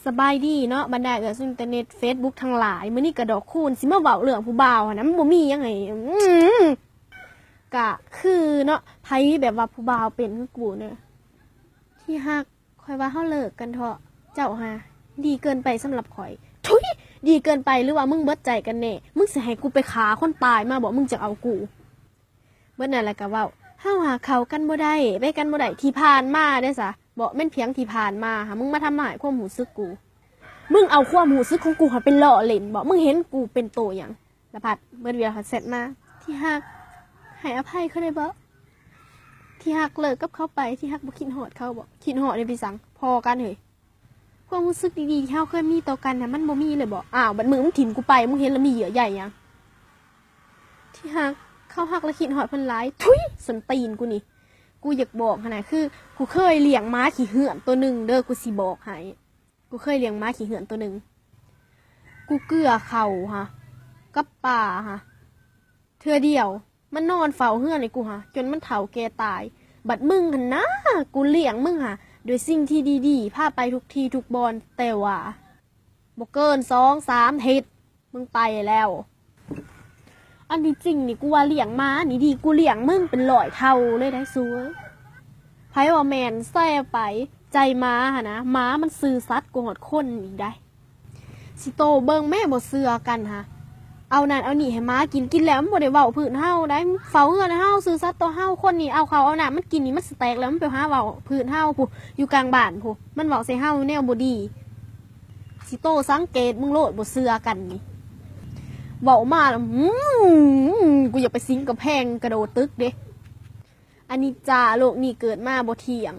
ສະບາຍດີເນາະ ບັນດາເອື້ອຍສູ່ອິນເຕີເນັດ ເຟສບຸກທັງຫຼາຍ. ມື້ນີ້ກະດອກຄູນ ຊິມາເວົ້າເລື່ອງຜູ້ບ່າວຫັ້ນນະ ມັນບໍ່ມີຫຍັງໃຫ້ ອືມ ກະຄືເນາະ ໃຜແບບວ່າຜູ້ບ່າວເປັນຄືກູເນາະ ທີ່ຮັກ ຂ້ອຍວ່າເຮົາເລີກກັນເທາະ ເຈົ້າຫາ ດີເກີນໄປສຳລັບຂ້ອຍ. ທຸຍ! ດີເກີນໄປ ຫຼືວ່າມຶງເບິດໃຈກັນແນ່? ມຶງຊິໃຫ້ກູໄປຂ້າຄົນຕາຍມາບໍ? ມຶງຈັ່ງເອົາກູ? ເບິດນັ້ນແຫຼະກະເວົ້າ ເຮົາຫາເຂົ້າກັນບໍ່ໄດ້ ໄປກັນບໍ່ໄດ້. ທີ່ຜ່ານມາເດ້ສະ ເບາະ ແມ່ນພຽງທີ່ຜ່ານມາຫາ ມຶງມາທຳຮ້າຍຄວາມຮູ້ສຶກກູ. ມຶງເອົາຄວາມຮູ້ສຶກຂອງກູຫາໄປລໍ້ຫຼິ້ນບໍ? ມຶງເຫັນກູເປັນໂຕຫຍັງ? ລະພັດ ເບິດວຽກ ພັດແຊັດມາ ທີ່ຮັກ ໃຫ້ອະໄພເຂົາໄດ້ບໍ? ທີ່ຮັກ ເລີກກັບເຂົາໄປ ທີ່ຮັກບໍ່ຄິດຮອດເຂົາບໍ? ຄິດຮອດໄດ້ໄປສັງ ພໍກັນເຮີ້ຍ. ຄວາມຮູ້ສຶກດີໆທີ່ເຮົາເຄີຍມີຕໍ່ກັນນະ ມັນບໍ່ມີເລີຍບໍ? ອ້າວ ບັດມື້ມຶງຖິ້ມກູໄປ ມຶງເຫັນລະມີເຍື່ອໃຍຫຍັງ? ທີ່ຮັກ ເຂົາຮັກລະຄິດຮອດເພິ່ນຫຼາຍ. ທຸຍ! ສົ້ນຕີນກູນີ້ ກູຢາກບອກຫັ້ນນະ ຄື ກູເຄີຍລ້ຽງໝາຂີ້ເຫືອນໂຕໜຶ່ງເດີ ກູຊິບອກໃຫ້. ກູເຄີຍລ້ຽງໝາຂີ້ເຫືອນໂຕໜຶ່ງ ກູເກືອເຂົ້າຫາ ກັບປາຫາ ເທື່ອດຽວ ມັນນອນເຝົ້າເຮືອນໃຫ້ກູຫາ ຈົນມັນເຖົ້າແກ່ຕາຍ. ບັດມຶງຫັ້ນນາ ກູລ້ຽງມຶງຫາ ດ້ວຍສິ່ງທີ່ດີໆ ພາໄປທຸກທີ່ທຸກບ່ອນ ແຕ່ວ່າ ບໍ່ເກີນສອງສາມທິດ ມຶງໄປແລ້ວ. ອັນທີ່ຈິງນີ້ ກູວ່າລ້ຽງໝານີ້ດີກວ່າລ້ຽງມຶງເປັນຮ້ອຍເທົ່າເລີຍໄດ໋ສູເອີຍ. ໃຜວ່າແມ່ນ ແຊໄປ. ໃຈໝາຫັ້ນນະ ໝາມັນຊື່ສັດກວ່າຮອດຄົນອີກໄດ໋. ຊິໂຕເບິ່ງແມ້ ບໍ່ເຊື່ອກັນຫາ ເອົານັ້ນເອົານີ້ໃຫ້ໝາກິນ ກິນແລ້ວມັນບໍ່ໄດ້ເວົ້າພື້ນເຮົາໄດ໋ ເຝົ້າເຮືອນໃຫ້ເຮົາ ຊື່ສັດຕໍ່ເຮົາ. ຄົນນີ້ເອົາເຂົ້າເອົານ້ຳມັນກິນນີ້ ມັນສະແຕກແລ້ວ ມັນໄປຫາເວົ້າພື້ນເຮົາພຸ້ນ ຢູ່ກາງບ້ານພຸ້ນ ມັນເວົ້າໃສ່ເຮົາແນວບໍ່ດີ. ຊິໂຕສັງເກດເບິ່ງໂລດ ບໍ່ເຊື່ອກັນນີ້ ເວົ້າມາແລ້ວ ອືມ ກູຢາກໄປສິງກຳແພງກະໂດດຕຶກເດ້. ອະນິດຈາ ໂລກນີ້ເກີດມາບໍ່ທ່ຽງ.